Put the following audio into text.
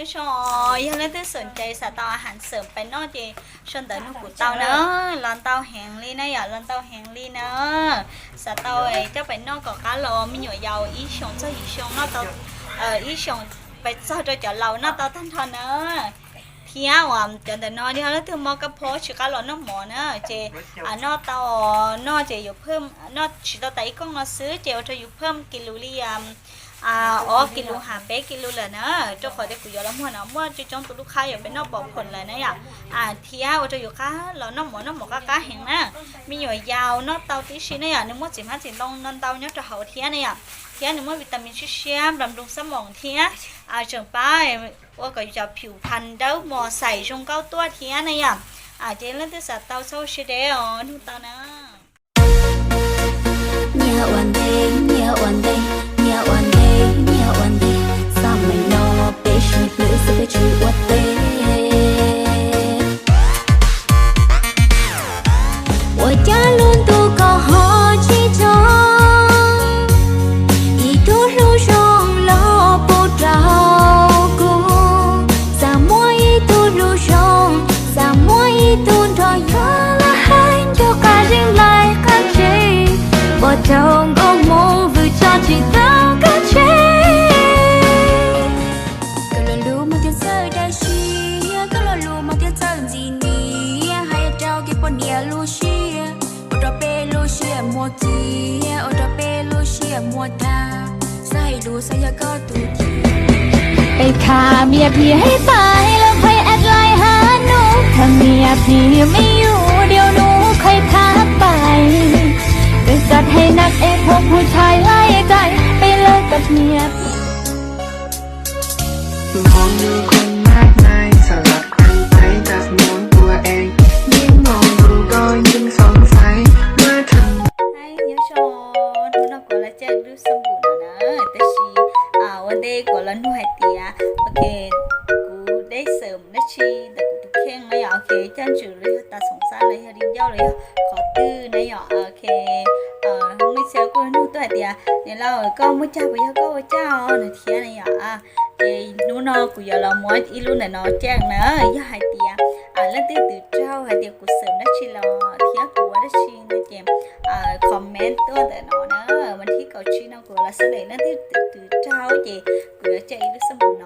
Nyob zoo, yog leej twg xom cai xav tau a has xeem pais noj ces sau ntawv nug kuv tau na. Los ntau heev li na yom, los ntau heev li na. Xav tau coj pais noj kom qab los, me nyuam yaus ib xyoos txog yim xyoo noj tau, ib xyoos pais txog rau cov laus noj tau tag nrho na. Thiab uas cov ntawm no yog leej twg mob kab phob tsis qab los noj mov na, ces noj tau, noj ces yuav phaj, noj tsis tau tas ib kooj no xwb ces ua rau yus phaj kis lus li ob kis lus ha peb kis lus lawm na, rau qhov tias kuv yuav los muag no muaj coob coob tus lub khab yuav peb noj pom phom lawm na yom. Thiab ua rau yus qab los noj mov, noj mov qab qab heev na. Me nyuam yaus noj tau tib si na yom, nws muaj txiv hmab txiv ntoo no ntau nyob rau hauv thiab na yom. Thiab nws muaj vitamin siab siab nplas nploos xab moos thiab tseem pab ua kom yus cov phiv phas dawb mos xaim zoo nkauj tuaj thiab na yom. Ces leej twg xav tau txhob siab deb os, nug tau na. Nyias ua ntej, nyias ua ntej, nyias ua ntej, nyias ua ntej, xab meem no peb sib plhws xwb peb tsis ua teb. Ua cas lub ntuj ko ho tsis tso, ib tug hlub zoo los pub rau kuv. Xav muaj ib tug hlub zoo, xav muaj ib tug nrog yuav los hais nco qab zeeg nplaim qab tseg, pom rau nkauj hmoob vwm tso tsis tau kab tseg. Koj lo lus mas thiaj txawj dawb siab, koj lo lus mas thiaj txawj ntxim niam, hais rau kev poj niam lub siab, ua rau peb lub siab muaj kiag, ua rau peb lub siab muaj tag, xav hais lus xav yog koj tus tiag. Peb kham yam phim hais pais los pais at lai ha nub, kham yam phim me yus diau nub khaij thab pais, peb xav hais nas es phob phu tshais laij tais, peb lawv kham yam มองดูคนมากมายสลับกันไปแต่มองตัวเองยิ่งมองดูก็ยิ่งสงสัยว่าทำ Nyob zoo, hnub no kuv los caij lub xab npum no na, tab sis ua ntej kuv los nug hais tias, ok, kuv dej xeem dab tsi ntawm kuv tus kheej na yom, ok, caj ntswm los yog tas xoom xab los yog di ncauj los yog qhov twg na yom, ok, mej txhia kuj nug tuaj hais tias niam laus koj muaj caj puas yog koj ua caj os no thiab na yom. Ces hnub no kuv yuav los muab ib lub ntawm no caj na, yog hais tias leej twg twv raug hais tias kuv xeem dab tsi los thiab kuv ua dab tsi no ces comment tuaj ntawm no na, vas thib kaum tsib no kuv los xab lem leej twg twv raug ces kuv yuav caj ib lub xab npum no.